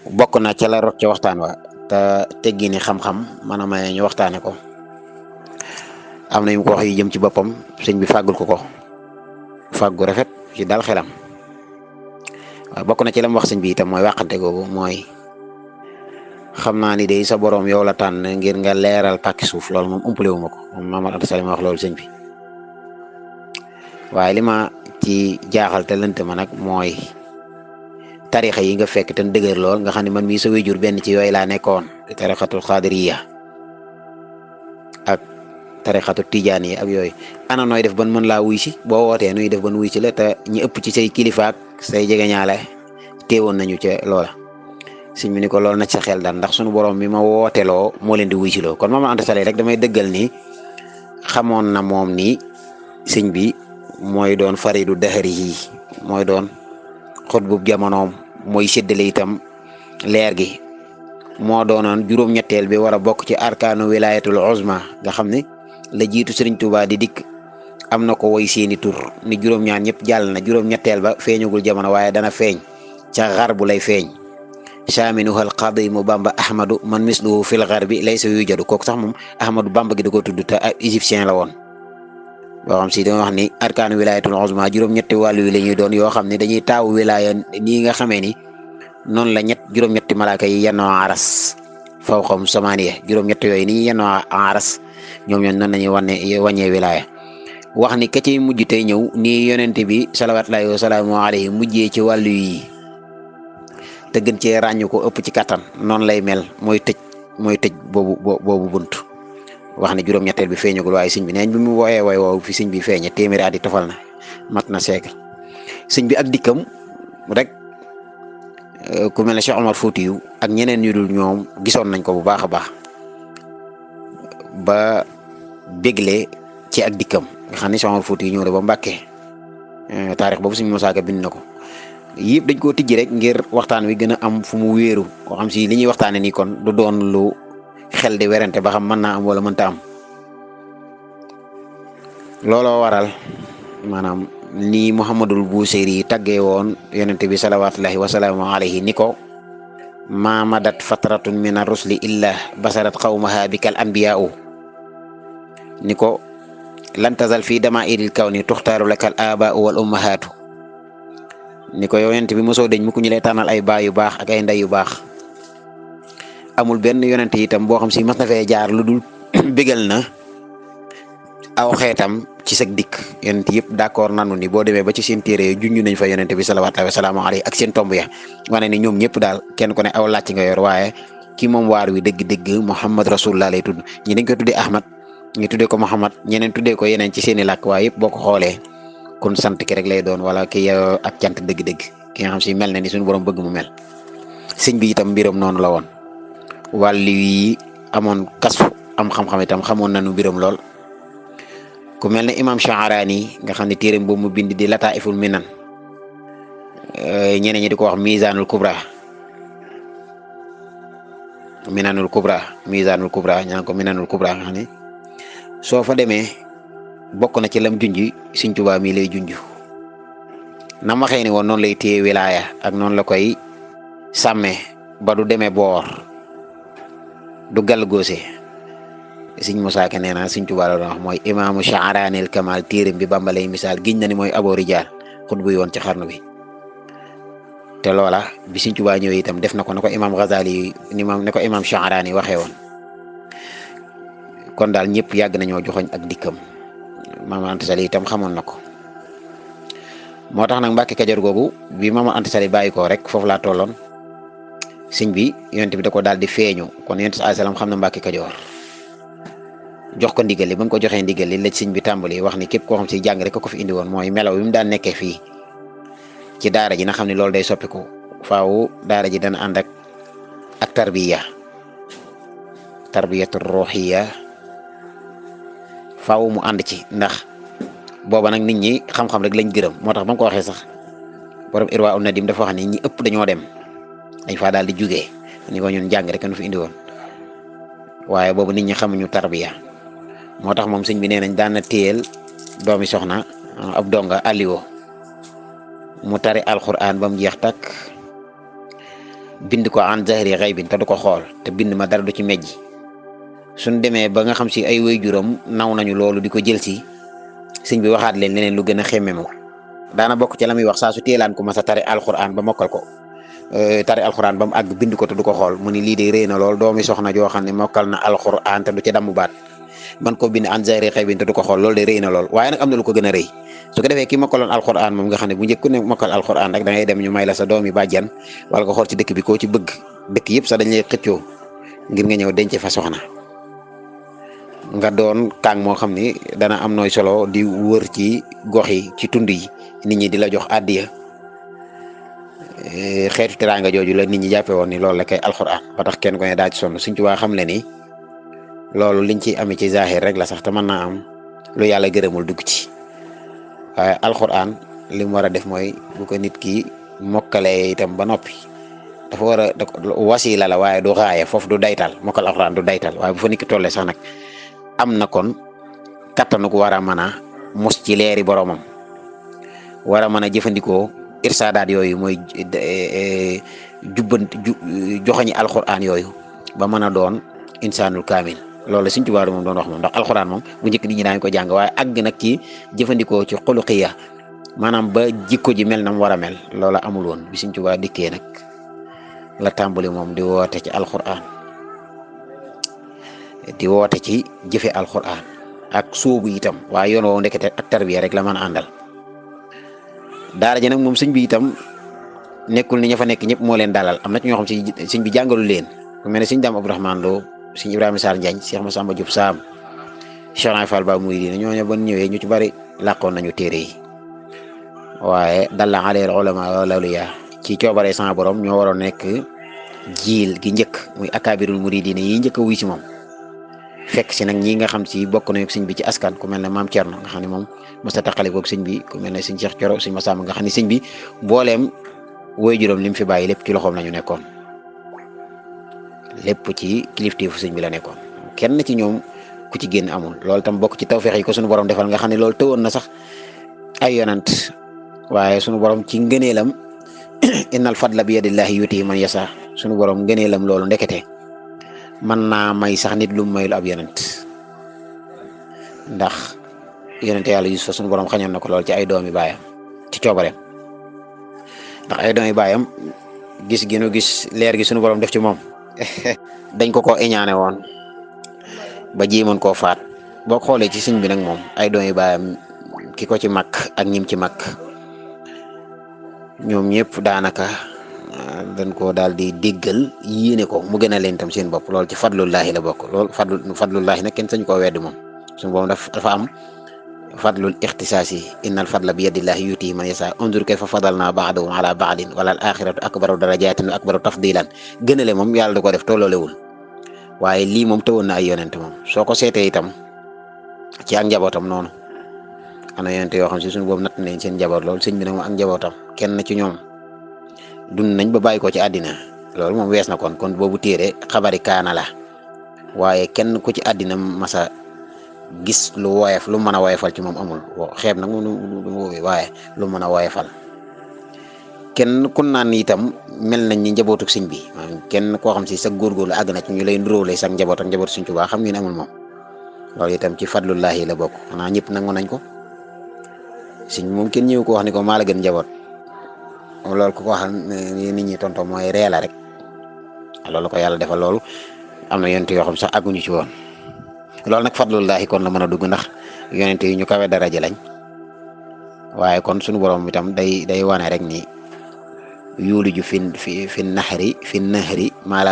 bokk na ca la rot ca waxtaan wa te teggi ni xam-xam man a maye ñu waxtaane ko am na yu ko wax yu jëm ci boppam sëñ bi fàggul ko fàggu rafet ci dal xelam waaye bokk na ci lam wax sëñ bi itam mooy wàqante googu mooy xam naa ni day sa borom yow la tànn ngir nga leeral pàkki suuf loolu moom umpale wu ma ko moom Mamadou Anta Sall ma wax loolu sëñ bi waaye li ma ci jaaxal te lënt ma nag mooy tarixa yi nga fekk te dëgër lool nga xam ne man mii sa wéjur benn ci yooyu laa nekkoon di tarixatul xaadiriya ak tarixatu tijaan yi ak yooyu ana nooy def ban mën laa wuy si boo wootee nuy def ban wuy si la te ñi ëpp ci say kilifaak say jegeñaale teewoon nañu ca loola sëñ bi ni ko loolu na ci sa xel daal ndax sunu borom mi ma wooteloo moo leen di wuy si loo kon Mamadou Anta Sall rek damay dëggal ni xamoon na moom ni sëñ bi mooy doon faridu dahari yi mooy doon xutbub jamonoom mooy séddale itam leer gi moo doonoon juróom-ñetteel bi war a bokk ci arkaanu wilayatul uzma nga xam ne la jiitu Sëriñ Tuubaa di dikk am na ko woy seeni tur ni juróom-ñaar ñëpp jàll na juróom-ñetteel ba feeñugul jamono waaye dana feeñ ca xar bu lay feeñ saaminuhal qadimu Bamba ahmadu man misluhu fil gharbi laysa yujadu kooku sax moom ahmadu Bamba gi da ko tudd te égyptien la woon boo xam si dama wax ni arkaanu wilayatul uzma juróom-ñetti wàllu wi la ñuy doon yoo xam ne dañuy taawu wilaya nii nga xamee ni noonu la juróom-ñetti malaaka yi yennoo aras fawqahum samaaniya juróom-ñetti yooyu ni yennoo aras ñoom noonu lañuy wàññee wilaya wax ni ka ci mujj tey ñëw nii yonente bi salawatullahi wa salaamu alayhi mujjee ci wàllu yi te gën cee ràññu ko ëpp ci kattan noonu lay mel mooy tëj boobu bunt wax ne juróom-ñetteel bi feeñagul waaye sëñ bi neeñ bi mu wooyee woow fi sëñ bi feeñe téeméeri at yi tofal na mat na siècle sëñ bi ak dikkam rek ku mel ne Cheikh Omar Foutiyou ak ñeneen ñu dul ñoom gisoon nañ ko bu baax a baax ba bégle ci ak dikkam nga xam ne Cheikh Omar Foutiyou ñëw na ba Mbàkke taarix boobu sëñ Musaa Ka bind na ko yëpp dañ koo tijji rek ngir waxtaan wi gën a am fu mu wéeru koo xam si li ñuy waxtaane nii kon du doon lu xel di werante ba xam mën naa am wala mënta am looloo waral maanaam ni Muhammadul Busiri taggee woon yonente bi salawatullahi wasalaamu alayhi ni ko ma madat fatratun min ar-rusli illa basarat qawmaha bikal anbiya'u ni ko lan tazal fi dama'iril kawni tuxtaaru lakal aba'u wal ummahatu ni ko yonente bi mosoo deñ mu ko ñu lay tànnal ay baay yu baax ak ay ndey yu baax amul benn yonente itam boo xam si mas na fee jaar lu dul bégal na aw xeetam ci sag dikk yonente yëpp d'accord nanu ni boo demee ba ci seen téere yi junj nañ fa yonente bi salawatullahi wasalaamu alayhi ak seen tomb ya wane ni ñoom ñëpp daal kenn ku ne aw làcc nga yor waaye ki moom waar wi dëgg-dëgg Muhammad rasulullah lay tudd ñi dañ ko tuddee Ahmad ñi tuddee ko Muhammad ñeneen tuddee ko yeneen ci seeni làkk waaye yëpp boo ko xoolee kon sant ki rek lay doon wala ki yow ak cant dëgg-dëgg ki nga xam si mel na ni suñu borom bëgg mu mel sëñ bi itam mbiram noonu la woon wàllu yi amoon kasfu am xam-xam itam xamoon nañu mbiram lool ku mel ne imam Sha'rani nga xam ne téereem boobu mu bind di Lataa'iful Minan ñeneen ñi di ko wax Mizanul Kubra Minanul Kubra ñaan ko Minanul Kubra nga xam ne soo fa demee bokk na ci lam junj Sëñ Tuubaa mi lay junj nam waxee ni woon noonu lay téye wilaaya ak noonu la koy sàmmee ba du demee boor du gal góose Sëñ Musaa Ka nee na Sëñ Tuubaa la doon wax mooy imaamu Sha'raanil Kamal téereem bi Bamba lay misaal giñ na ni mooy Aboo Rijaal xutbu yoon ci xarnu bi te loola bi Sëñ Tuubaa ñëwee itam def na ko na ko imaam Ghazali ne ko imaam Sha'raani waxee woon kon daal ñëpp yàgg nañoo joxoñ ak dikkam Mamadou Anta Sall itam xamoon na ko moo tax nag Mbàkke Kajoor googu bi Mamadou Anta Sall bàyyi ko rek foofu laa tolloon sëñ bi yonent bi da ko daal di feeñu kon yonent sallallahu alayhi wasallam xam na Mbàkke Kajoor jox ko ndigal li ba mu ko joxee ndigal li la sëñ bi tàmbali wax ni képp koo xam si jàng rek ko fi indi woon mooy melaw bi mu daan nekkee fii ci daara ji na xam ne loolu day soppiku faaw daara ji dana ànd ak tarbiyatu ruhiya faaw mu ànd ci ndax booba nag nit ñi xam-xam rek lañ gërëm moo tax ba mu ko waxee sax borom Irwa Nadim dafa wax ni ñi ëpp dañoo dem dañ faa daal di jugee ni ko ñun jàng rek nu fi indi woon waaye boobu nit ñi xamuñu tarbiya moo tax moom sëñ bi nee nañ daan na téyel doomi soxna ab donga alliwo mu tari alquran ba mu jeex takk bind ko an zahri ghaibin te du ko xool te bind ma dara du ci mejj suñ demee ba nga xam si ay waajuram naw nañu loolu di ko jël si sëñ bi waxaat leen leneen lu gën a xemmemu daana bokk ci la muy wax saa su teelaan ko masa tari alquran ba mokkal ko tari alquran ba mu àgg bind ko te du ko xool mu ni lii de rëy na lool doomi soxna joo xam ne mokkal na alquran te du ca damm baat man ko bind an zahri ghaibin te du ko xool loolu de rëy na lool waaye nag am na lu ko gën a rëy su ko defee ki mokkaloon alquran moom nga xam ne bu njëkk ne mokkal alquran rek da ngay dem ñu may la sa doomi bàjjan wala nga xool ci dëkk bi koo ci bëgg dëkk yëpp sax dañ lay xëccoo ngir nga ñëw denc fa soxna nga doon kàng moo xam ni dana am nooy solo di wër ci gox yi ci tund yi nit ñi di la jox àddiya xeetu teraanga jooju la nit ñi jàppe woon ni loolu la kay alquran ba tax kenn ko ne daa ci sonn suñ ci waa xam le ni loolu liñ ci amee ci zahir rek la sax te mën naa am lu yàlla gërëmul dugg ci waaye alquran li mu war a def mooy bu ko nit ki mokkalee itam ba noppi dafa war a wasila la waaye du xaaya foofu du daytal mokkal alquran du daytal waaye bu fa nit ki tollee sax nag am na kon kattanu ko war a mën a mos ci leeri boromam war a mën a jëfandikoo irsaadaat yooyu mooy joxañi alquran yooyu ba mën a doon insaanul kaamil loolu Sëñ Tuubaa moom doon wax moom ndax alxuraan moom bu njëkk nit ñi daañu ko jàng waaye àgg nag ci jëfandikoo ci xuluqiya maanaam ba jikko ji mel na mu war a mel loola amul woon bi Sëñ Tuubaa dikkee nag la tàmbali moom di woote ci alxuraan di woote ci jëfe alxuraan ak sóobu itam waaye yoon woowu ndekete ak tarbiya rek la mën a àndal daara ji nag moom sëñ bi itam nekkul ni ña fa nekk ñëpp moo leen dalal am na ci ñoo xam si sëñ bi jàngalu leen ku mel ne sëñ Daam Abdourahmane Lo sëñ Ibrahima Sarr Ndiagne Cheikh Massamba Diop Sam Cheikh Naay Fall Ba Mouridina ñooñu ba ñëwee ñu ci bari làqoon nañu téere yi waaye dalla aleel ulama wal awliya ci coobare sama borom ñoo waroon nekk jiil gi njëkk muy akabirul muridina yi njëkk a wuy si moom fekk si nag ñi nga xam si bokk nañu ak sëñ bi ci askan ku mel ne maam Thierno nga xam ne moom mos a taqale koog sëñ bi ku mel ne sëñ Cheikh Thioro sëñ Massamba nga xam ne sëñ bi mbooleem woy juróom li mu fi bàyyi lépp ci loxoom lañu nekkoon lépp ci kilifteefu sëñ bi la nekkoon kenn ci ñoom ku ci génn amul loolu tam bokk ci tawfeex yi ko suñu borom defal nga xam ne loolu tëwoon na sax ay yonant waaye suñu borom ci ngëneelam innal fadla bi yadillahi yuti man yasa suñu borom ngëneelam loolu ndekete mën naa may sax nit lu mu mayul ab yonent ndax yonente yàlla Yuusufa suñu borom xañoon na ko lool ci ay doomi baayam ci coobareem ndax ay doomi baayam gis gi nu gis leer gi suñu borom def ci moom dañ ko iñaane woon ba jéemoon koo faat boo xoolee ci sëñ bi nag moom ay doomi baayam ki ko ci mag ak ñim ci mag ñoom ñëpp daanaka dañ ko daal di déggal yéene ko mu gën a leen tam seen bopp loolu ci fadlullahi la bokk loolu fadlullahi nag kenn sañu koo weddi moom suñu boobu dafa am fadlul ixtisaasi innal fadla bi yadillahi yuti man yasa undur kayfa fadalna ba'dahum ala ba'din wala al axiratu akbaru darajatin wa akbaru tafdilan gënale moom yàlla da ko def tolloolewul waaye lii moom tëwoon na ay yonent moom soo ko seetee itam ci ak njabootam noonu am na yonent yoo xam si suñu boobu natt nañ seen njaboot loolu sëñ bi nag ak njabootam kenn ci ñoom dund nañ ba bàyyi ko ci àddina loolu moom wees na kon boobu téere xabari kaana la waaye kenn ku ci àddina masa gis lu woyof lu mën a woyofal ci moom amul xeeb nag moom lu waaye lu mën a woyofal kenn ku naan itam mel nañ ni njabootu sëñ bi maanaam kenn koo xam si sa góorgóorlu àgg na ci ñu lay nduróole sax njaboot ak njabootu Sëñ Tuubaa xam ngeen amul moom loolu itam ci fadlullahi la bokk xanaa ñëpp nangu nañ ko sëñ moom kenn ñëw ko wax ni ko maa la gën njaboot loolu ku ko wax nit ñi tonto mooy reela rek loolu ko yàlla defal loolu am na yonent yoo xam sax àgguñu ci woon loolu nag fadlullahi kon la mën a dugg ndax yonent yi ñu kawe daraja lañ waaye kon suñu borom itam day wane rek ni yuuliju fi nahri maa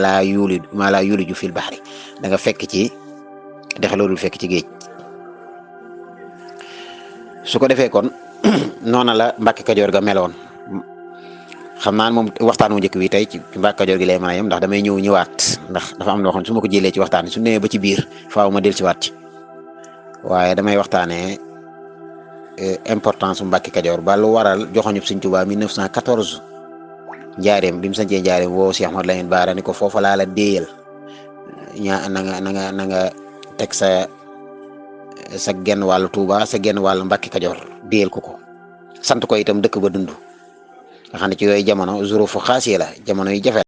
laa yuuliju fil bahri da nga fekk ci dex loolu fekk ci géej su ko defee kon noona la Mbàkke Kajoor ga meloon xam naa moom waxtaan wu njëkk bi tey ci Mbàkke Kajoor gi lay mën a yem ndax damay ñëwaat ndax dafa am loo xam ne su ma ko jëlee ci waxtaan su ñëwee ba ci biir faaw ma dellusiwaat ci waaye damay waxtaanee importance su Mbàkke Kajoor ba lu waral joxoñu Sëñ Tuubaa 1914 njaareem bi mu sañcee njaareem woo Cheikh Ahmadou Lamine Bara ni ko foofa laa la déeyal na nga teg sa genn wàllu Tuuba sa genn wàllu Mbàkke Kajoor déeyal ko sant ko itam dëkk ba dund nga xam ne ci yooyu jamono zurufu xaas yi la jamono yu jafe